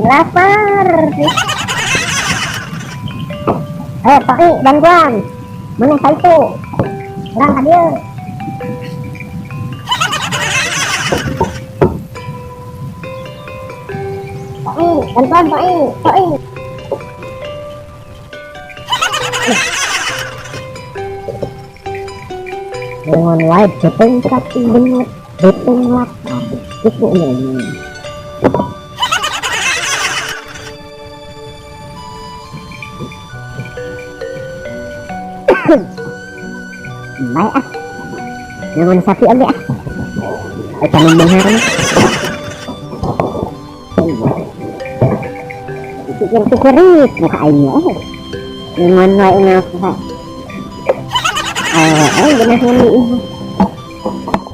Lapar. Eh, Pak I, bantuan. Mana itu? Urang ka dieu. Pak I, bantuan Pak I, Pak I. Dengan wae beuteung kaki bener, beuteung lapar. Itu ini. Baik ah. Nyangon sapi oge ah. Eta nu beunghar mah. Pikir-pikir muka aing mah. Nyangon wae nafsu. Eh, bener ngendi ieu.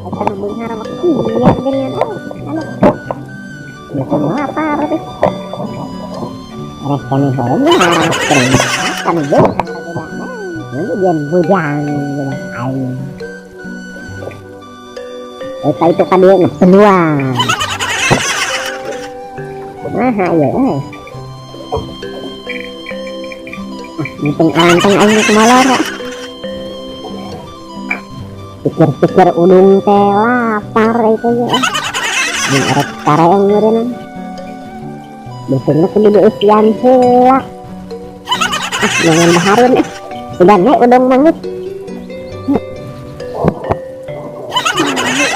Eta nu beunghar mah kieu geuningan euy. Anu. Beuteung lapar teh. Rek kene heula, kan beunghar beda. Ini dia bujang gitu aing. Eta itu kan dia ngepenuan. Nah, iya eh. Ah, penting aranteng aing geus molor. Pikir-pikir udung teh lapar itu ya. Mun erek kareeng meureunna. Beuteungna kudu dieusian heula. Ah, jangan baharun eh. Udah naik udung mangit.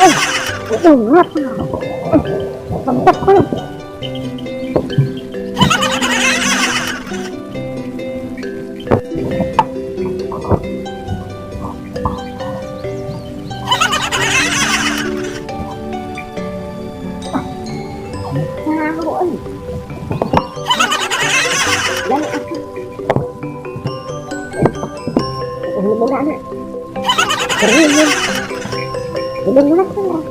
Eh, udung lapar. Mantap kan. Tahu euy. Dan aku ini boga anak. Serius. Udung lapar.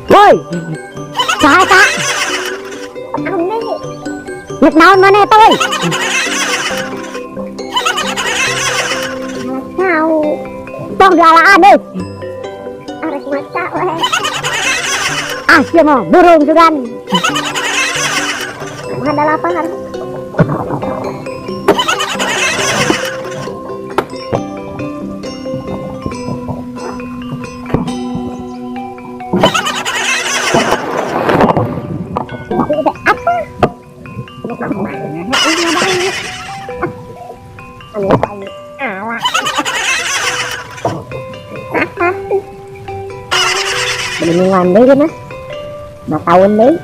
Woi. Saha eta? Nek naon maneh eta euy? Tahu. Tong dialaan euy. Arek maca we. Ah, sia mah burung sugan. Mah ada lapar. Apa? Beningan deui mah. Mah tahun deui.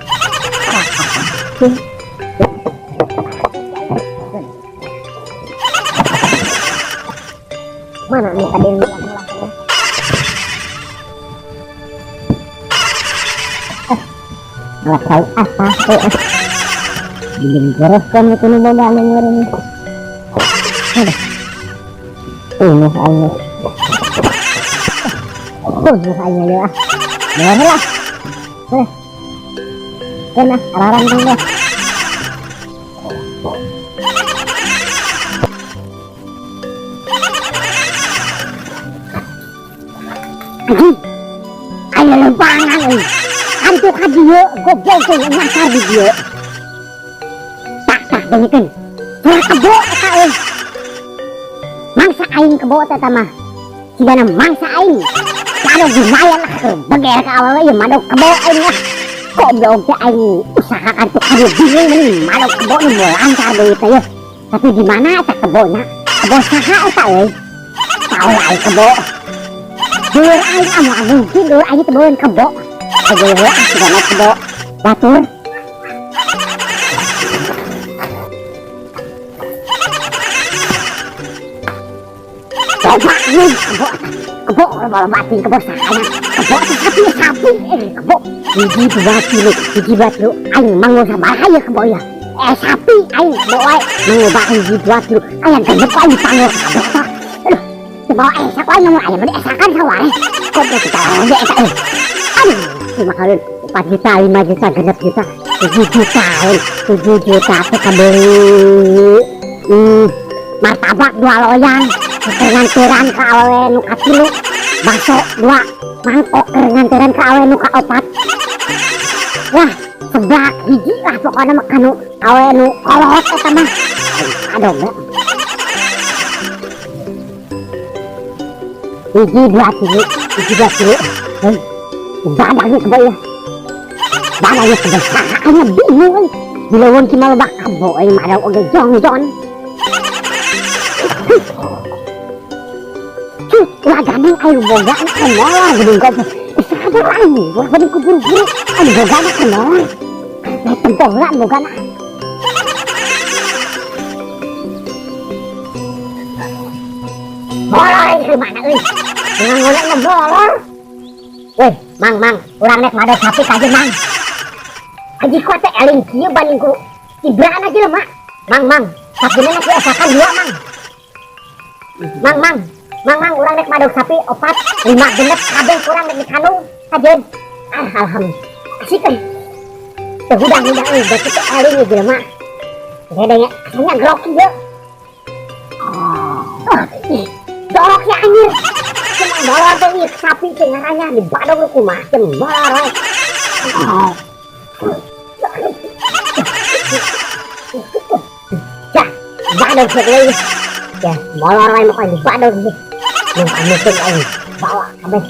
Mana nih tadi yang bilang-bilang? Alah tahu apa tuh. Dijengkereskeun itu nu boga nu meureun. Aduh. Ini aing. Tuh aing ya ah. Boleh lah. Eh. Kena ararantang deh. Anjing. Aya lempangan euy. Hantu ka dieu, goblok teh nyasar di dieu. Tak tak dengekeun. Suara kebo eta euy. Mangsa aing kebo teh eta mah. Sigana mangsa aing. Aduh lumayan lah keur beger ka awewe ieu madog kebo aing lah. Goblok teh aing usaha kantu ka dieu bingung mending madog kebo nu moal lancar deui teh yeuh. Tapi di mana eta kebona? Kebo saha eta euy? Tahu aing kebo. Dulur aing ah moal mungkin dulur aing teh beueun kebo. Kebo heula ah sigana kebo batur. Coba nih kebo kebo loba teuing kebo sahana. Kebo teh sapi sapi eh kebo. Hiji dua tilu, hiji dua tilu aing manggul sabaraha ieu kebo ieu. Eh sapi aing kebo wae manggul hiji dua tilu aya genep aing dipanggul kabeh tah. Aduh, teu bawa esa ku aing ngomong aya mah diesakan sawareh. Goblok kita lawan ge eta euy. Aduh, kumaha. 4 juta, 5 juta, 6 juta, 7 juta, 7 juta teh kabeli martabak dua loyang keur nganteran ka awewe nu katilu, bakso dua mangkok keur nganteran ka awewe nu kaopat. Wah, seblak hiji lah, pokoknya mah kanu awewe nu kolot eta mah. Aduh, enggak. Hiji dua tilu, hiji dua tilu. Hei, badag ieu kebo ieu. Badag ieu kebo saha nya, bingung euy. Di leuweung kieu mah loba kebo euy, mah oge jongjon. Cut, ulah gandeng ayo boga na molor geuning goblok. Sabar aing, ulah geuning ku buru-buru. Anu boga na molor. Nah, tempo heula boga na. Molor aing ke mana euy? Nganggonan mah molor. Weh, mang mang, urang nek madog sapi kaje, mang. Aji kuat teh eling kieu banding ku cibrana jelema. Mang mang, sapina nek esakan dua, mang. Mang mang, mang mang, urang nek madog sapi opat, lima, genep kabeh kurang nek dikandung kajeun. Ah, alhamdulillah. Asik euy. Teu hudang-hudang euy, berarti teh eling ieu jelema. Gede nya, asanya grogi ieu. Oh, ih, dorok ya anjir. Cuma molor tuh ieu sapi teh ngarannya di badog lu kumaha teh molor we. Ya, badog sih. Ya, molor we mah di badog sih. Nu anukeun aing bawa kabeh.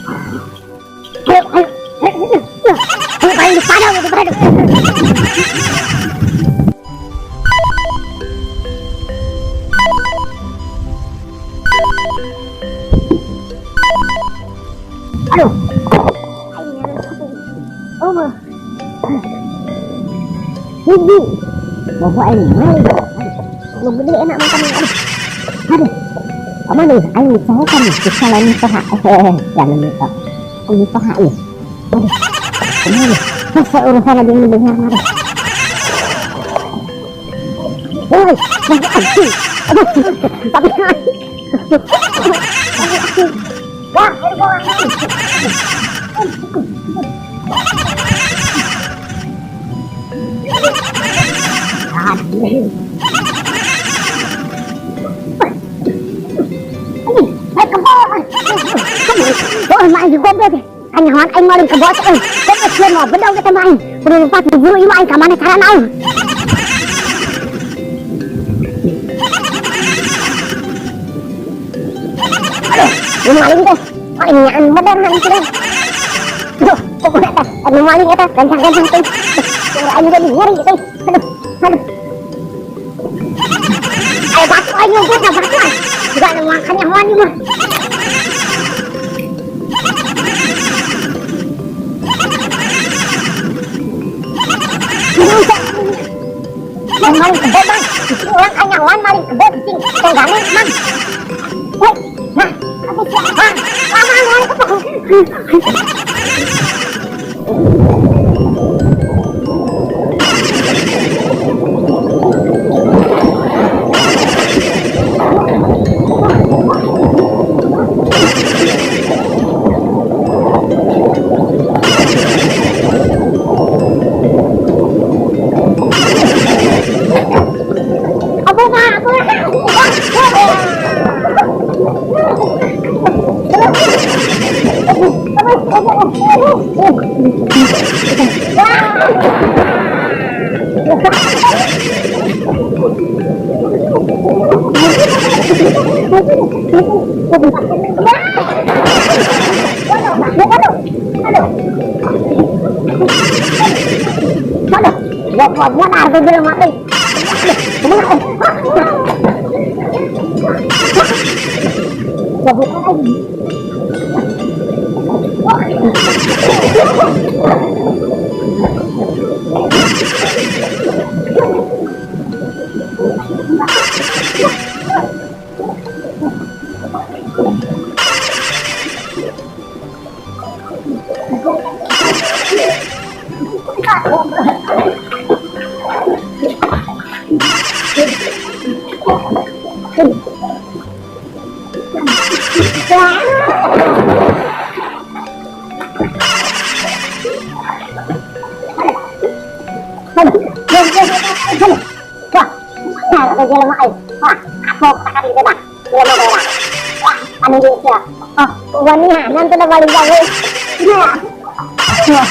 Ayo, ayo. Ayo, ayo, di badog, di badog. Aduh. Oh, mah. Hiji. Bawa aing mai. Lu gede enak makan. Aduh. Aduh. Aman nih, aing dicarekan nih. Bisa lain paha. Jangan lupa. Ini paha nih. Aduh. Kumaha nih? Selesai urusan aja ini benar aduh. Woi, masih aduh. Aduh. Tapi wah, aduh, wah. Aduh. Aduh, kebo. Oh, main di goblok. Kanyahoan aing maling kebo teh euy. Goblok sieun mau bedog eta mah aing. Kudu lompat buru ieu mah aing ka mana carana euy. Aduh, nu maling teh. Aing nyaan bener han teh. Aduh, kumaha eta? Anu maling eta gancang-gancang teh. Suara aing jadi ngeri teh. Aduh, aduh. Ayo batu aing ngumpet na batu aing. Juga anu makan nyahoan ieu mah. Yang maling kebo, bang. Cicing urang kanyahoan maling kebo cicing. Tong gandeng, mang. Woi, nah, apa sih? Mang, lama maling kebo. Apa mah? Apa? Aduh, buat buat buat bilang mati. Buka lagi. Teh jelema euy. Wah, kapok tak kali teh dah. Jelema teh dah. Wah, anu ieu sia. Oh, wanihanan teh balik gawe. Ya.